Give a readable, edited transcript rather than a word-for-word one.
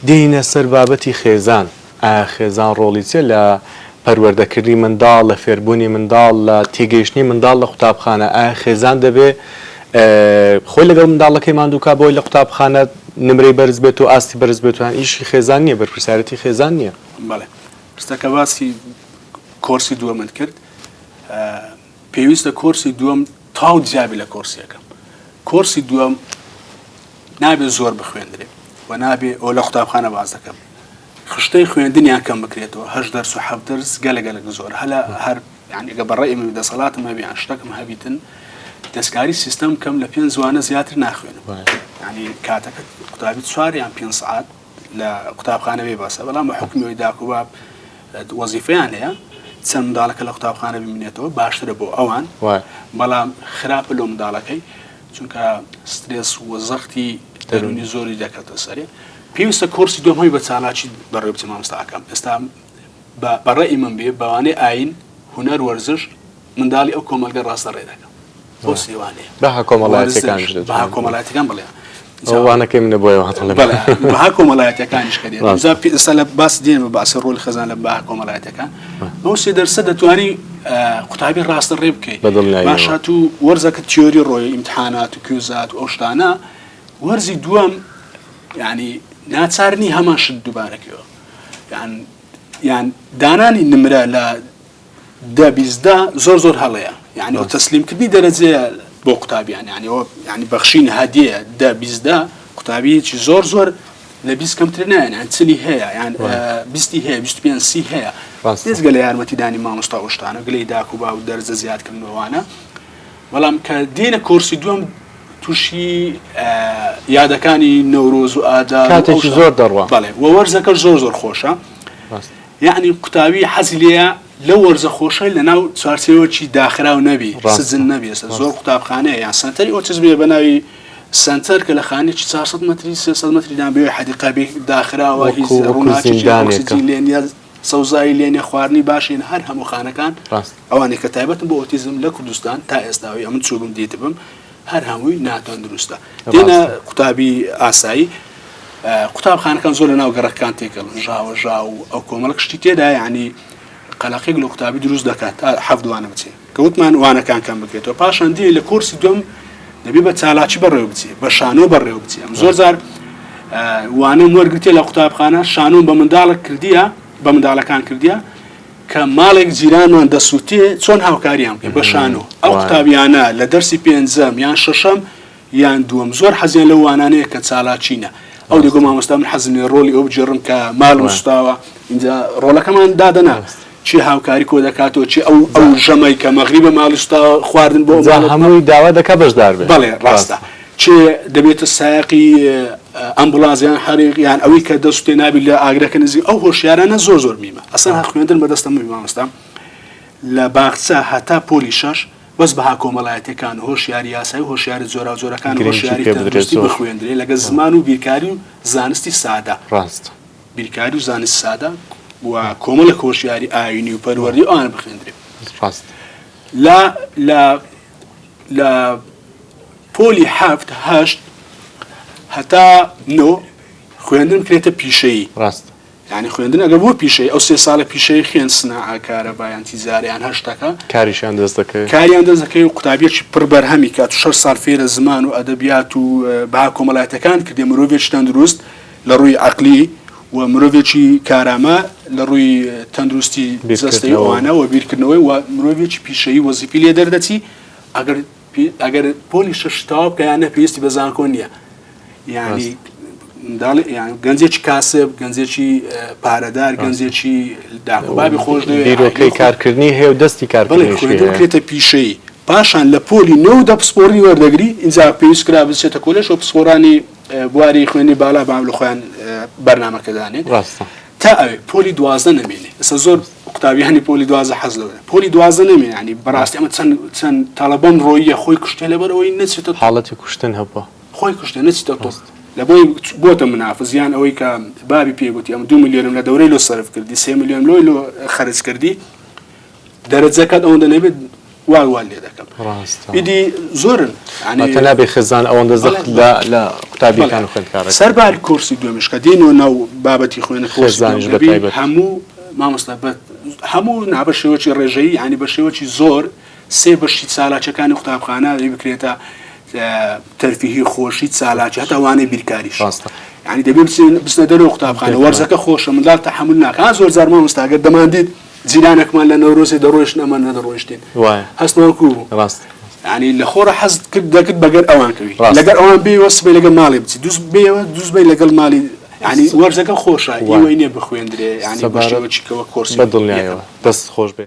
دێینە سەر بابەتی خێزان، ئایا خێزان ڕۆڵی چیە لە پەروەردەکردنی منداڵ، لە فێربوونی منداڵ، لە تێگەیشتنی منداڵ لە قوتابخانە؟ ئایا خێزان دەبێ خۆی لەگەڵ منداڵەکەی ماندوو کا بۆی لە قوتابخانە نمرەی بەرز بێت و ئاستی بەرز بێت و یان ئیشی خێزان نییە، بەرپرسیارێتی خێزان نییە؟ بەڵێ ئێستا کە باسی کۆرسی دووەمت کرد پێویستە کۆرسی دووەم تاو جیابی لە کۆرسی یەکەم. کۆرسی دووەم نابێ زۆر بخوێندرێ و نابێ ئەو لە قوتابخانە باس دەکەم خشتەی خوێندنیان کەم بکرێتەوە هەشت دەرس و حەفت دەرس گەلە گەلەک زۆر هەلە هەر یعنی گە بەڕێ من دەسەڵاتم هەبی یان شتەکم هەبیتن دەستکاری سیستەم کەم لە پێنج زوانە زیاتر ناخوێنم یعنی کاتەکە قوتابی چوار یان پێنج سعات لە قوتابخانە بێ باسە بەڵام بە حکومی ئەوی داک و باب وەزیفەیان هەیە چەند منداڵەکە لە قوتابخانە بمینێتەوە باشترە بۆ ئەوان بەڵام خراپە لۆ منداڵەکەی چونکە سترێس و زەختی دەروونی زۆری دەکاتە سەرێ پێویستە کۆرسی دوم هەی بە چالاکی بەڕێ بچێ مامۆستا ئاکام ئێستا بەڕێ من بێ بەوانەی ئاین هونەر وەرزش منداڵی ئەو کۆمەڵگە ڕاستە ڕێ دەکەم بۆ سێوانەیە بەها کۆمەڵایەتیەکانیش دەتوانن بەها کۆمەڵایەتیەکان بڵێ ئەو وانەکەی منە بۆیە وا دەڵێم بەڵێ بەها کۆمەڵایەتیەکانیش کە دێت جا ئێستا لە باس دێن بە باسی ڕۆڵی خێزان لە بەها کۆمەڵایەتیەکان بەو سێ دەرسە دەتوانی قوتابی ڕاستە ڕێ بکەیت بە دڵنیاییەوە باشە تو وەرزەکە تیۆری ڕۆی ئیمتحانات و کویزات و ئەو شتانە وەرزی دووەم یعنی ناچار نی هەمان شت دووبارەکەوە یان یان دانانی نمرە لە دە 20 دە زۆر زۆر هەڵەیە یعنی ئەو تەسلیم کردنی دەرەجەیە بۆ قوتابیان یعنی ئەوە یعنی بەخشین هەدیە دە 20 دە قوتابیەکی زۆر زۆر لە 20 کەمتر نایەن یان چلی هەیە یان بیستی هەیە 25 سی هەیە بێجگە لە یارمەتیدانی مامۆستا و شتانە گلەی داک و با و دەرجە زیادکردنەوەوانە بەڵام کە دێنە کۆرسی دووەم تووشی یادەکانی نەورۆز و ئادار کاتێکی زۆر دەڕوا بەڵێ وە وەرزەکە زۆر زۆر خۆشە یەعنی قوتابی حەزی لێیە لەو وەرزە خۆشەی لەناو چوارچێوەکی داخراو نەبی سجن نەبی ئێستا زۆر قوتابخانەیە یان سەنتەری ئۆتیزم هەیە بە ناوی سەنتەر کە لە خانێکی 400 مەتری 300 مەتری دان بێ حەدیقە بێ داخراوە هیچ ڕووناکی ئۆکسجین لێ نییە سەوزایی لێ نییە خواردنی باشین هەر هەموو خانەکان ئەوانەی کە تایبەتن بۆ ئۆتیزم لە کوردستان تا ئێستاوی ئەمن چووبم دیتبم هەر هەمووی ناتەندروستە دێنە قوتابی ئاسایی قوتابخانەکان زۆر لە ناو گەڕەکان تێکەڵن ژاوە ژاو و ئەو کۆمەڵک شتی تێدا یعنی قەلەقێک لە قوتابی دروست دەکات تا حەفت وانە بچێ کە وتمان وانەکان کەم بکرێتەوە پاشان دێ لە کۆرسی دوم دەبێ بە چالاکی بەڕێوە بچێ بە شانۆ بەڕێوە بچێ ئەم زۆر جار وانەم وەرگرتێ لە قوتابخانە شانۆم بە منداڵک کردیە بە منداڵەکان کردیە کە ماڵێک جیرانمان دەسووتێ چۆن هاوکاریان بکەین بە شانۆ ئەو قوتابیانە لە دەرسی پێنجەم یان شەشەم یان دووەم زۆر حەزیان لەو وانانەیە کە چالاکینە ئەو دەگۆ مامۆستا من حەزم لێ ڕۆڵی ئەو بگێڕم کە ماڵم سوتاوە اینجا ڕۆڵەکەمان دادەنا چی هاوکاری کۆ دەکاتەوە چی ئەو ئەو ژەمەی کە مەغریبە ماڵی سوتاوە خواردن بۆ جا هەمووی داوا دەکا بەشدار بێ بەڵێ ڕاستە چێ دەبێتە سایەقی ئەمبولانس یان حەریق یان ئەوەی کە دەسوتێ نابی لە ئاگرەکە نزیک ئەو هۆشیارانە زۆر زۆر میمە ئەسڵەن هەر خوێندن بەدەستە من مامۆستا لە باخچە هەتا پۆلی شەش بەس بەها کۆمەڵایەتیەکان و هۆشیاری یاسایی و هۆشیاری جۆراوجۆرەکان و گرنگی هۆشیاری پێ بدرێت تەندروستی زۆر. بخوێندرێ لەگەڵ زمان و بیرکاری و زانستی سادە. ڕاستە. بیرکاری و زانستی سادە و کۆمەڵێک هۆشیاری ئایینی و پەروەردەی ئەوانە بخوێندرێ. ڕاستە. لە لە لە پۆلی حەفت هەشت هەتا نۆ خوێندن بکرێتە پیشەیی. ڕاستە. یانی خوێندن ئەگەر بووە پیشەی ئەو سێ ساڵە پیشەی خوێن سناعە کارەبا یان تیجارە یان هەر شتەکە کاریشیان دەست دەکەوێت کاریان دەست دەکەوێت و قوتابیەکی پڕ بەرهەمی کات و شەش ساڵ فێرە زمان و ئەدەبیات و بەها کۆمەڵایەتەکان کردێ مرۆڤێکی تەندروست لە ڕووی عەقلی و مرۆڤێکی کارامە لە ڕووی تەندروستی جەستەی بیرکردنەوە. ئەوانە و بیرکردنەوەی و مرۆڤێکی پیشەیی وەزیفی لێ دەردەچی ئەگەر ئەگەر پۆلی شەش تەواو بکە یان نە پێویستی بە زانکۆ نییە یانی منداڵی یان گەنجێکی کاسب گەنجێکی پارەدار گەنجێکی داک و بابی خۆش دەوێ بیرۆکەی کارکردنی هەیە و دەستی بەڵێ کارکردنیشی خوێندن هەیە. بکرێتە پیشەیی پاشان لە پۆلی نۆ و دە پسپۆڕی وەردەگری ئینجا پێویست کرا بچێتە کۆلێژ و پسپۆڕانی بواری خوێندنی باڵا بام لە خۆیان بەرنامەکە دانێن ڕاستە. تا ئەوێ پۆلی 12 نەمێنێ ئێستا زۆر قوتابیانی پۆلی 12 حەز لەوە پۆلی 12 نەمێنێ یانی بەڕاستی ئەمە چەند چەند تەڵەبەم ڕۆییە خۆی کوشتێ لەبەر ئەوەی نەچێتە حاڵەتی کوشتن هەبووە. خۆی کوشتە نەچیتە تۆ لە بۆی بۆتە منافس یان ئەوەی کە بابی پێ گوتی ئەم دو ملیۆنم لە دەورەی لۆ سەرف کردی سێ ملیۆن لۆی لۆ خەرج کردی دەرەجەکەت ئەوەندە نەبێت وا وا لێ دەکەم. ڕاستە. ئیدی زۆرن یانی واتە نابێ خێزان ئەوەندە زەخت لە لە قوتابیەکان و خوێندکارەکان. سەرباری کۆرسی دووەمیش کە دێینەوە ناو بابەتی خوێندن کۆرسی دووەم خێزانیش بە دەبی تایبەت. هەموو مامۆستا بە هەموو نا بە شێوەکی ڕێژەیی یانی بە شێوەکی زۆر سێ بەشی چالاکیەکانی قوتابخانە دەبی بکرێتە تەرفیهی خۆشی چالاکی هەتا وانەی بیرکاریش ڕاستە. یانی دەبێ بچن بچنە دەرەوە قوتابخانە وەرزەکە خۆشە منداڵ تەحەمول ناکا زۆر جار مامۆستا گەر دەماندیت جیرانەکمان لە نەورۆزێ دەڕۆیشتن ئەمان نەدەڕۆیشتین وایە هەستمەوە کوو بوو ڕاست یعنی لە خۆڕە حەز کرد دەکرد بەگەر ئەوان کەوی ڕاست. لەگەر ئەوان بێیەوە سبەی لەگەڵ ماڵێ بچی دووس بێیەوە دووس بەی لەگەڵ ماڵی یعنی وەرزەکە خۆشە وایە. ئیوەی نییە بخوێندرێ یعنی بە سەبارەت شێوەکی کەوە کۆرسی بە یەکەم دڵنیایەوە دەست خۆش بێ.